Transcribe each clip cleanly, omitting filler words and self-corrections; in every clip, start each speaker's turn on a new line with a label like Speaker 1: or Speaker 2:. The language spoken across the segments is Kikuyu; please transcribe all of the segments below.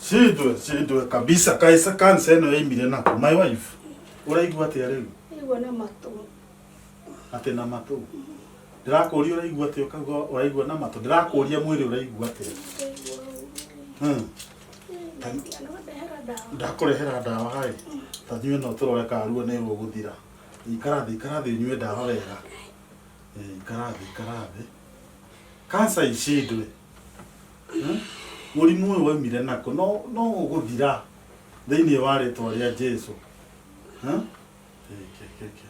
Speaker 1: Shindwe, shindwe kabisa kaisa kansa ĩno yaimire naku my wife. Ũraigua atĩa rĩu?
Speaker 2: Igua na matũ.
Speaker 1: Atĩ na matũ. Ndĩrakũria ũraigua atĩa ũkauga ũraigua na matũ. Ndĩrakũria mwĩrĩ ũraigua atĩa? Ndakũrehera ndawa ĩ. Ta nyue no tũrore kana ruo nĩ rũgũthira. Ikara thĩ, ikara thĩ ũnyue ndawa wega. Ikara thĩ, ikara thĩ. Kansa icindwe. Mũrimũ ũyũ waumire nakũ no no ũgũthira thĩinĩ wa rĩtwa rĩa Jesu. Ke, ke, ke.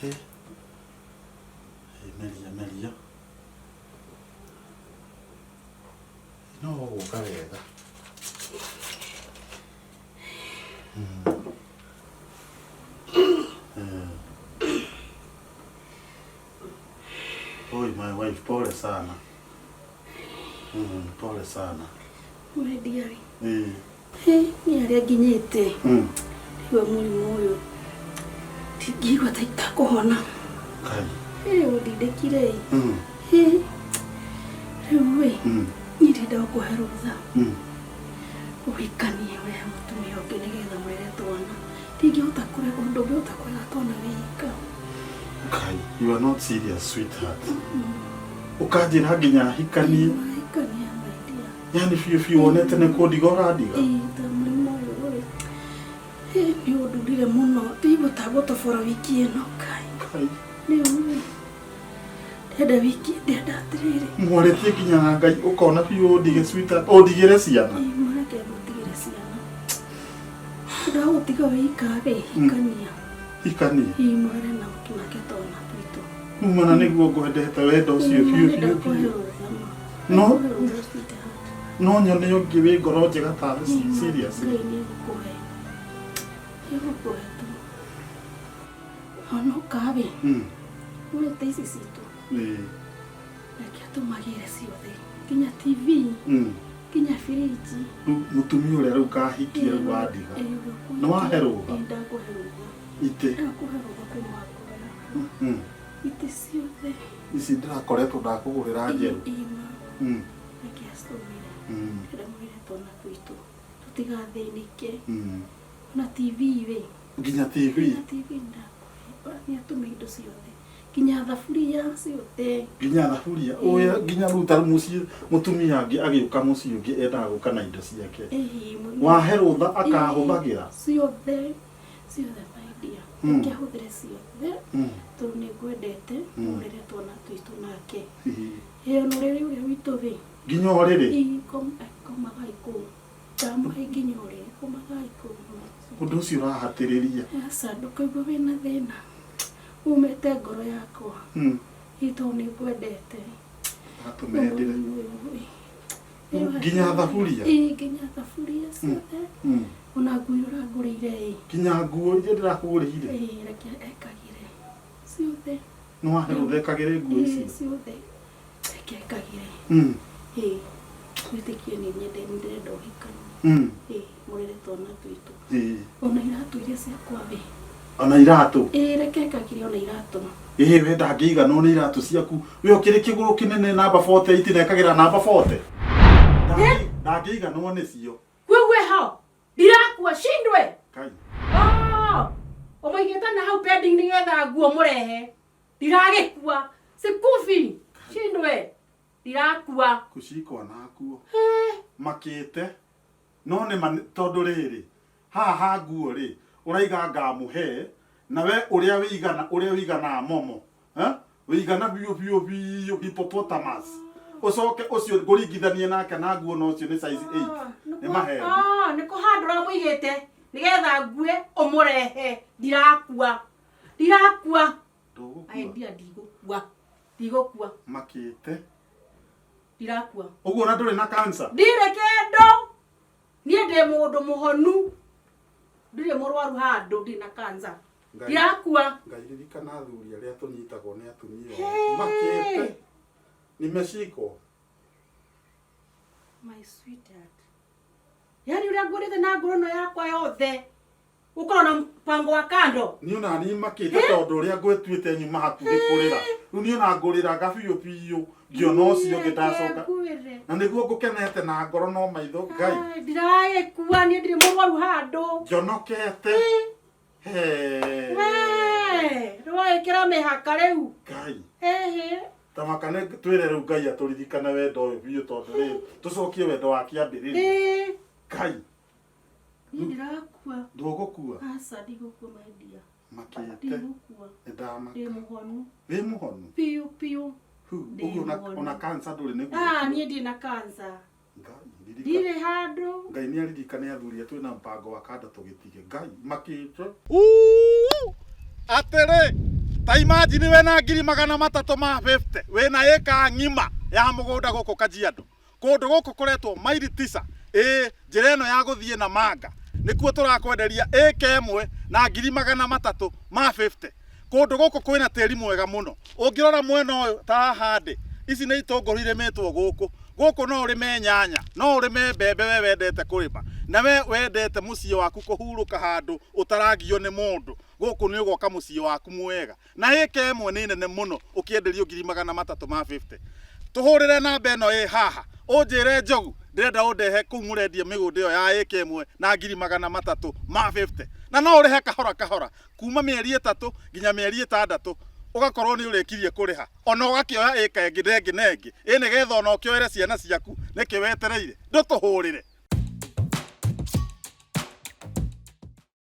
Speaker 1: He. He, meria, meria. No ũgũka wega. Oi, my wife, pole sana. Pole sana.
Speaker 2: Mwendiari. Eh. Niĩ harĩa nginyĩte. Ndigua mũrimũ ũyũ. Ndingĩigua ta itakũhona.
Speaker 1: Kai.
Speaker 2: Ĩ ũndindĩkire ĩ. Ĩ. Rĩu ĩ. Niĩ ndĩrenda gũkũhe rũtha. Ũhikanie ũrehe mũtumia ũngĩ nĩgetha mũrere twana. Ndingĩhota kũrera ũndũ ũngĩhota kũrera twana wĩ ika.
Speaker 1: Kai, you are not serious, sweetheart. Ũkanjĩra nginya hikanie.
Speaker 2: Hikania my dear.
Speaker 1: Yani biũ biũ wonete nĩ kũndiga ũrandiga.
Speaker 2: Ĩĩ ta mũrimũ ũyũ rĩ. Ĩ nĩ ũndurire mũno. Ndĩigua ta ngũtobora wiki ĩno Kai.
Speaker 1: Kai.
Speaker 2: Rĩu rĩ. Ndĩrenda wiki, ndĩrenda atĩrĩrĩ.
Speaker 1: Mwarĩtie nginya na Ngai ũkona biũ ũndige sweetheart, ũndigĩre ciana.
Speaker 2: Ĩĩ mũreke ngũtigĩre ciana. Ndagũtiga wĩ ika rĩ, hikania.
Speaker 1: Hikania.
Speaker 2: Ĩĩ mũrere na nake twana twitũ.
Speaker 1: Kumana nĩguo ngwendete wendo ũcio biũ biũ biũ. No no nyone ũngĩ wĩ ngoro njega tawe seriously.
Speaker 2: Ngai nĩ egũkũhe. Egũkũhe tu. Honoka rĩ. Ũrete ici citũ.
Speaker 1: Ĩĩ.
Speaker 2: Reke atũmagĩre ciothe. Nginya TV. Nginya firiji.
Speaker 1: Rĩu mũtumia ũrĩa rĩu kahikia rĩu wandiga. Nĩ wahe rũtha?
Speaker 2: Ĩĩ ndakũhe rũtha.
Speaker 1: Itĩ.
Speaker 2: Ndakũhe rũtha kuma ngoro yakwa. Itĩ ciothe.
Speaker 1: Ici ndĩrakoretwo ndakũgũrĩra njerũ.
Speaker 2: Ĩĩ ma. Reke acitũmĩre. Ndĩrenda mũrere twana twitũ. Tũtigathĩnĩke. Ona TV rĩ.
Speaker 1: Nginya TV?
Speaker 2: Nginya TV ndakũhe. Nĩ atũme indo ciothe. Nginya thaburia ciothe.
Speaker 1: Nginya thaburia? Ũyũ nginya rĩu ta mũciĩ mũtumia angĩ agĩũka mũciĩ ũngĩ endaga gũka na indo ciake. Wahe rũtha akahũthagĩra?
Speaker 2: Ciothe. Ciothe my dear. Reke ahũthĩre ciothe. Tondũ nĩ ngwendete. Mũrere twana twitũ nake. Ĩĩ ona ũrĩrĩ ũrĩa witũ rĩ.
Speaker 1: Nginya ũrĩrĩ?
Speaker 2: Ĩĩ komagai kũu. Ndamũhe nginya ũrĩrĩ komagai kũu.
Speaker 1: Ũndũ ũcio ũrahatĩrĩria.
Speaker 2: Aca ndũkaigua wĩna thĩna. Umĩte ngoro yakwa. Ĩĩ tondũ nĩ ngwendete.
Speaker 1: Atũmendire. Nginya thaburia?
Speaker 2: Ĩĩ nginya thaburia ciothe. Ona nguo iria ũrangũrĩire ĩ.
Speaker 1: Nginya nguo iria ndĩrakũgũrĩire?
Speaker 2: Ĩĩ reke ekagĩre ciothe.
Speaker 1: Nĩ wahe rũtha ekagĩre nguo icio?
Speaker 2: Ĩĩ ciothe. Reke ekagĩre. Ĩĩ wĩtĩkie nĩ nyende ndĩrenda ũhikanie. Ĩĩ mũrere twana twitũ. Ona iratũ iria ciakwa rĩ.
Speaker 1: Ona iratũ?
Speaker 2: Ĩĩ reke ekagĩre ona iratũ.
Speaker 1: Ĩĩ we ndangĩiganwo nĩ iratũ ciaku. We ũkĩrĩ kĩgũrũ kĩnene namba 48 na ekagĩra namba 40. Ndangĩiganwo nĩcio.
Speaker 3: Kũu ho. Ndirakua shindwe.
Speaker 1: Kai.
Speaker 3: Oh! Ũmũigĩte na hau pending nĩgetha nguo mũrehe. Ndiragĩkua. Sikufi. Shindwe. Ndirakua.
Speaker 1: Kushikwa nakuo. Makĩte. No nĩ ma tondũ rĩrĩ haha ha nguo rĩ ũraiga ngamũhe na we ũrĩa wĩigana ũrĩa wĩiganaga momo eh? Wĩigana biũ biũ biũ hippopotamus ũcoke ũcio ngũringithanie nake na nguo na ũcio nĩ size 8 nĩ maheni.
Speaker 3: Nĩ kũhandũ ũramũigĩte nĩgetha ngue ũmũrehe. Ndirakua. Ndirakua.
Speaker 1: Ndũgũkua.
Speaker 3: Ai ndia ndigũkua. Ndigũkua.
Speaker 1: Makĩte.
Speaker 3: Ndirakua.
Speaker 1: Ũguo na ndũrĩ na cancer?
Speaker 3: Ndirĩ kĩndũ. Niĩ ndĩ mũndũ mũhonu. Ndirĩ mũrwaru handũ, ndirĩ na cancer. Ndirakua.
Speaker 1: Ngai ririkana athuri arĩa tũnyitagwo nĩ atumia oru. Makĩte. Nimeshikwo.
Speaker 3: My sweetheart. Yaani ũrĩa ngũrĩte na ngoro ĩno yakwa yothe. Ukorwo na mpango wa kando.
Speaker 1: Niĩ ona niĩ makĩte tondũ ũrĩa ngwĩtuĩte nyuma hakuhĩ kũrĩra. Rĩu niĩ ona ngũrĩraga biũ biũ ngĩona ũcio ũngĩ ndacoka.
Speaker 3: Ngwĩre.
Speaker 1: Na nĩguo ngũkenete na ngoro no maitho Ngai.
Speaker 3: Ai, Ndiragĩkua niĩ ndirĩ mũrwaru handũ.
Speaker 1: Njonokete. He.
Speaker 3: Wee, nĩwagĩkĩra mĩhaka rĩu.
Speaker 1: Ngai.
Speaker 3: Ĩhĩ.
Speaker 1: Tamaka nĩ twĩre rĩu Ngai atũririkane wendo ũyũ biũ tondũ rĩrĩ tũcokie wendo wa kĩambĩrĩria.
Speaker 3: Ĩĩ.
Speaker 1: Ngai.
Speaker 2: Niĩ ndirakua.
Speaker 1: Ndũgũkua.
Speaker 2: Aca ndigũkua my dear.
Speaker 1: Makĩte.
Speaker 2: Ndigũkua.
Speaker 1: Nĩ ndamaka.
Speaker 2: Ndĩ mũhonu.
Speaker 1: Wĩ mũhonu?
Speaker 2: Biũ biũ.
Speaker 1: Hu,
Speaker 2: Ndĩ
Speaker 1: ũguo ona-
Speaker 2: mũhonu.
Speaker 1: ona cancer ndũrĩ nĩguo.
Speaker 3: Ah, niĩ ndirĩ na cancer.
Speaker 1: Ngai, ririkana.
Speaker 3: Ndirĩ handũ.
Speaker 1: Ngai nĩ aririkane athuri twĩna mpango wa kando tũgĩtige. Ngai, makĩte. Atĩrĩ, ta imagine wĩna 350,000 wĩna ĩka ng'ima ya mũgũnda gũkũ Kajiado. Kũndũ gũkũ kũretwo maili tisa. Ĩĩ, njĩra ĩno ya gũthiĩ Namanga. Nĩkuo tũrakwenderia ĩka ĩmwe na 350,000. Kũndũ gũkũ kwĩna tĩri mwega mũno. Ũngĩrora mwena ũyũ ta haha ndĩ, ici nĩ itũngũrũ irĩmĩtwo gũkũ. Gũkũ no ũrĩme nyanya, no ũrĩme mbembe we wendete kũrĩma. Na we wendete mũciĩ waku kũhurũka handũ ũtaragio nĩ mũndũ. Gũkũ nĩ ũgoka mũciĩ waku mwega. Na ĩka ĩmwe nĩ nene mũno ũkĩenderio 350,000. Tũhũrĩre namba ĩno ĩ haha, ũnjĩre Njogu ndĩrenda ũndehe kũu mũrendia mĩgũnda ĩyo ya ĩka ĩmwe na 350,000. Na no ũrĩhe kahora kahora kuma mĩeri 3 nginya mĩeri 6 ũgakorwo nĩ ũrĩkirie kũrĩha. Ona ũgakĩoya ĩka ĩngĩ na ĩngĩ na ĩngĩ. Ĩ nĩgetha ona ũkĩoere ciana ciaku nĩkĩ wetereire? Ndũtũhũrĩre.